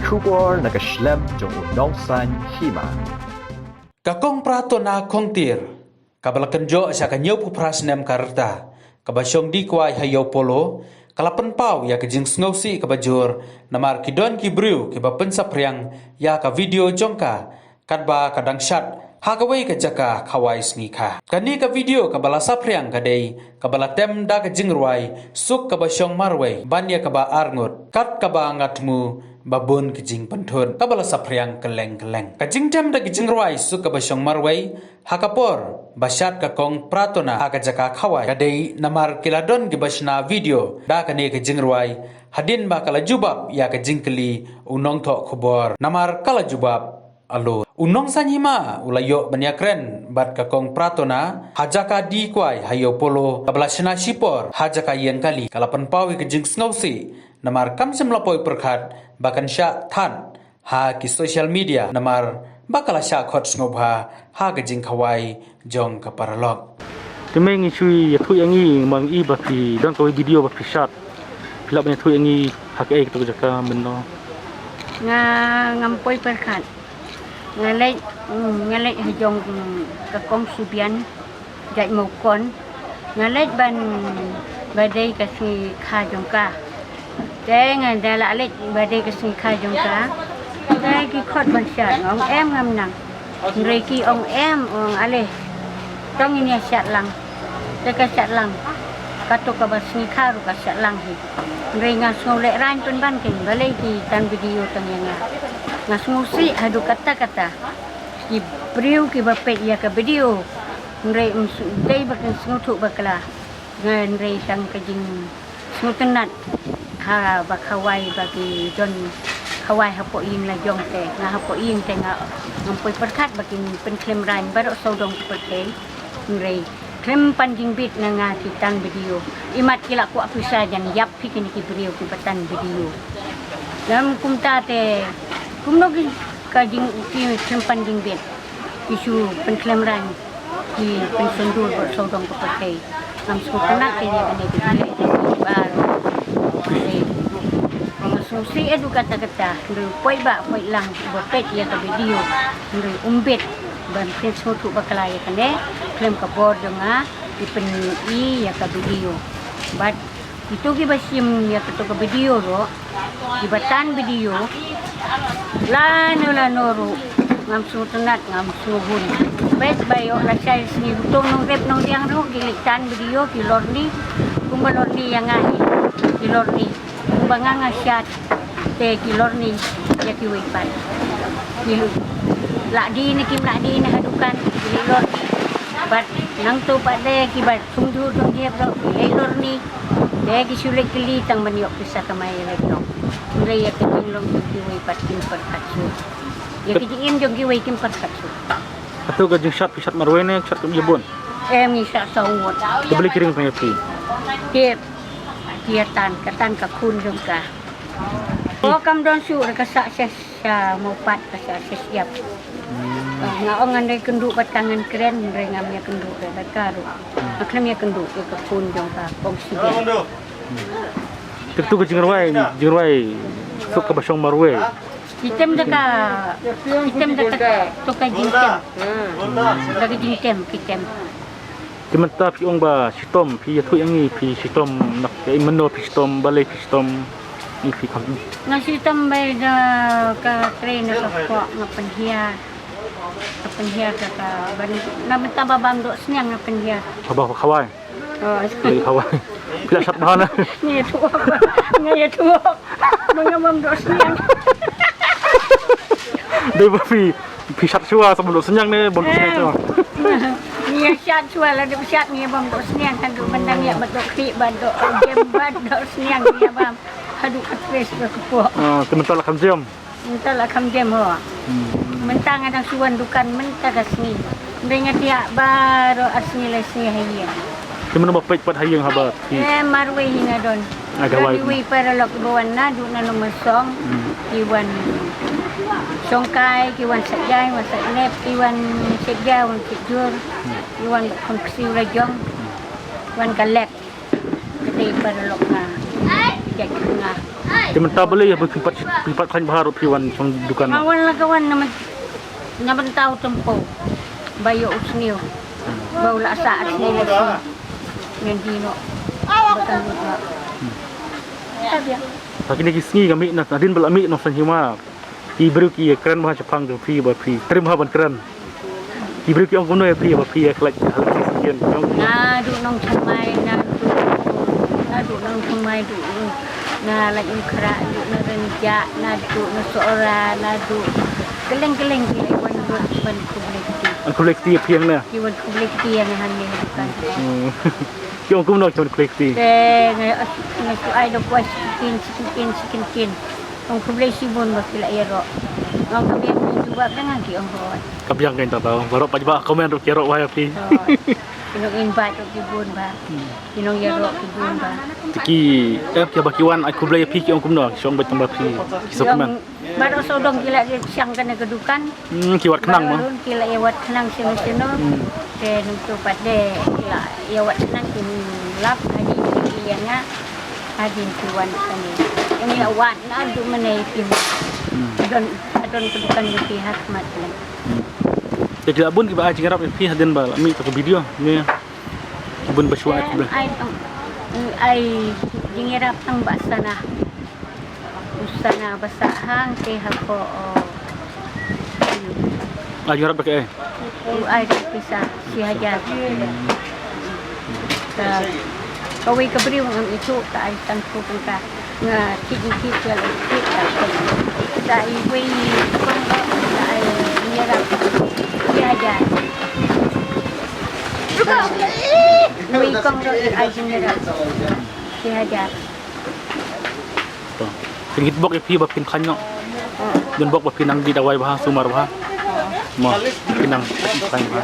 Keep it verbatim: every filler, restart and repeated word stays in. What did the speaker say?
Khubor na ka shlem jong u Nongsaiñ Hima. Ka Kong Pratona Kongtir, kaba la kynjoh sha ka hynñiewphew phra snem ka rta, kaba shong dih kwai ha Ïew Polo, ka la pynpaw ïa ka jingsngewsih kaba jur, namar ki don ki briew kiba pynsaphriang ïa ka video jong ka, katba ka dang shad ha kawei ka jaka khawai sngi kha. Kane ka video kaba la saphriang ka dei kaba la tem da ka jingrwai Suk kaba shong marwei ban ïa kaba arngut, kat kaba nga thmu ba bun ki jingpynthut, kaba la saphriang kylleng kylleng. Ka jingtem da ka jingrwai Suk kaba shong marwei ha ka por ba shad ka Kong Pratona ha ka jaka khawai ka dei namar ki la don kiba shna video da kane ka jingrwai, hadien ba ka la jubab ïa ka jingkylli u nongthoh khubor, namar ka la jubab alud. U Nongsaiñ Hima u la ïoh ban ïakren bad ka Kong Pratona ha jaka dih kwai ha Ïew Polo, kaba la shna shipor ha jaka ïeng kali. Ka la pynpaw ïa ka jingsngewsih, namar kam shym la poi pyrkhat ba kan shah thad ha ki social media, namar ba ka la shah khot sngewbha ha ka jingkhawai jong ka paralok. Te mynta ngi shu ïathuh ïa ngi, ma ngi ba phi don kawei video ba phi shad. Phi lah ban ïathuh ïa ngi ha kaei kata ka jaka mynno? Nga ngam poi pyrkhat. Nga leit, mm, nga leit ha jong, mm, ka Kong Subian, jait Mawkon. Nga leit ban, ba dei ka sngi kha jong ka. Te nga da la leit ba dei ka sngi kha jong ka. Te ki khot ban shad, nga ong em, ngam nang. Hynrei ki ong em, ong ale. Tang ngin ïa shad lang. Te ka shad lang. Kato kaba sngi kha ruh ka shad lang hi. Hynrei nga sngew lehraiñ pynban kein, balei ki tan video tang ïa nga. Nga sngewsih haduh katta katta. Ki briew kiba peit ïa ka video. Hynrei ym su-, dei ba kin sngewthuh bakla. Nga hynrei tang ka jingsngewtynnat ha ba khawai ba ki don khawai hapoh ïing la jong te. Nga hapoh ïing te nga ngam poi pyrkhat ba kin pynkhlem raiñ baroh sawdong ka pyrthei. Hynrei khlem pan jingbit na nga ki tan video. Imat ki la kwah pisa jan ïap phi kine ki briew kiba tan video. Lam kumta te kumno ki ka jing ki khlem pan jingbit. Ki shu pynkhlem raiñ. Ki pynsyndur baroh sawdong ka pyrthei. Ngam sngewtynnat te ïa kane ka jingeh. Ba nga sngewsih haduh katta katta. Hynrei poi ba poi lang ba peit ïa ka video. Hynrei ym bit ban pynsngewthuh bakla ïa kane khlem ka bor jong nga ki pyni ïa ka video. Bad kito kiba shim ïa kato ka video ruh, kiba tan video, lano lano ruh ngam sngewtynnat, ngam sngewhun. Peit ba ïoh lashai sngi uto nongrep nongriang ruh ki leit tan video, ki lorni, kumba lorni ïa nga hi, ki lorni. Kumba nga nga shad te ki lorni ïa kiwei pat. Ki lah dih ne kim lah dih ne ha dukan ki lorni. Bad nangto pat de kiba thung jur thung jep ruh ki lorni. Te ki shu leit kylli tang ban ïoh pisa kamai ïa leit noh. Hynrei ïa ka jinglong jong kiwei pat kim pyrkhat shuh. Ïa ka jingim jong kiwei kim pyrkhat shuh. Kato ka jingshad phi shad marwei ne shad kum ïa bun? Em, ngi shad saw ngut. Te balei ki ring tang ïa phi? Te ki ïa tan, ka tan ka khun jong ka. O kam don shuh re, ka sah seh sha mawpat, ka sah seh ïap. Nga ong ngan dei kynduh bad ka ngan kren, hynrei ngam ïa kynduh re bad ka ruh. Nga khlem ïa kynduh ïa ka khun jong ka Kong Sibian. Te kato ka jingrwai, jingrwai Suk kaba shong marwei. Ki tem da ka, ki tem da ka, to ka jingtem. Da ka jingtem, ki tem. Te mynta phi ong ba shitom, phi ïathuh ïa ngi, phi shitom na kaei mynno phi shitom, balei phi shitom, ngi phi kham. Nga shitom ba da ka trei na ka pok, nga pynhiar. Nga pynhiar ka ka ban, na mynta ba bam doh sniang nga pynhiar. Haba khawai. Oh. Lei khawai. Phi la shad bha na. Nga ïathuh. Nga ïathuh. Ba nga bam doh sniang. Dei ba phi, phi shad shuwa sa bam doh sniang ne, bam doh sniang shuwa. Nga shad shuwa la dep shad nga bam doh sniang, haduh ban dang ïa bam doh khlieh, bam doh jem, bam doh sniang nga bam. Haduh ka tres ka kepok. Ah, te mynta la kham jem. Mynta la kham jem ho. Hmm. Mynta nga dang shu wan dukan mynta ka sngi. Hynrei nga thiah baroh ar sngi lai sngi ha ïing. Te mano ba peit pat ha ïing haba phi? Eh, marwei hi nga don. Nga kawai. Marwei paralok ba wan naduh na Nongmynsong. Hmm. Ki wan Shongkai, ki wan Saitjaiñ, wan Saitnep, ki wan Saitjaiñ, wan Saitjur. Hmm. Ki wan Khon Ksiew la jong. Hmm. Wan ka lek. Ka dei paralok nga. Jait nga. Te mynta balei ba phi pat, phi pat khlaiñ bha ruh phi wan shong dukan? Nga wan la ka wan na myn-, na bynta u Tympong ba ïoh u sniew. Ba u la sah sniew la sniew. Ngan di noh. Ba kan lut noh. Tabiang. Ha kine ki sngi ka mih na, hadien ba la mih nongsynshar. Ki briew ki ïakren bha shaphang jong phi ba phi triem bha ban kren. Ki briew ki ong kumno ïa phi ba phi ïa khlaiñ ha la ki sien ki ong kumno? Naduh nongthymmai, naduh, naduh nongthymmai, duh, na Laitumkhrah, duh na Rynjah, naduh na Sohra, naduh kylleng kylleng ki la wan lut ban khublei kti. Ban khublei kti ïa phi hangne? Ki wan khublei kti ïa nga hangne ha dukan. Hmm. Ki ong kumno ki wan khublei kti? Te nga, nga shu ai da kwai shi kyntien, shi kyntien, shi kyntien. Ong khublei shibun ba phi la ïaroh. Ong ka biang ki jubab da nga ki ong hooid. Ka biang kein ta tau. Baroh paidbah comment ruh ki ïaroh bha ïa phi. Hooid. Ki nong invite ruh ki bun bha. Ki nong ïaroh ki bun bha. Te ki, eh, kiba ki wan ai khublei ïa phi ki ong kumno, ki ong beit tang ba phi. Ki sngewkmen. Baroh sawdong ki la ïa shang kane ka dukan. Hmm, ki wad khnang mo? Baroh ki la ïa wad khnang shano shano. Hmm. Te nangtu pat de ki la ïa wad khnang ki lap hadien ki ïa nga. Hadien ki wan kane. Ïa nga ïa wad naduh mynne ïa phi. Hmm. Don, don ka dukan ïa phi ha khmat lem. Hmm. Te ki la bun kiba ai jingïarap ïa phi hadien ba la mih ta ka video. Ngi ki bun ba shu ai khublei. Ai tang, ai jingïarap tang ba sana. U sana ba sah hangtei ha ko, oh. Ai jingïarap da kaei? U ai da pisa shi hajar. Ka, kawei ka briew ngam ithuh, ka ai tang phew tyngka. Nga kit kit ïa la kit ka. Sa iwei kong ruh ka ai jingïarap shi hajar. Iwei kong ruh ai jingïarap shi hajar. To. Te ngi bok ïa phi ba phin khlaiñ noh. Don bok ba phin nang die dawai bha, sumar bha. Mo, phin nang khlaiñ bha.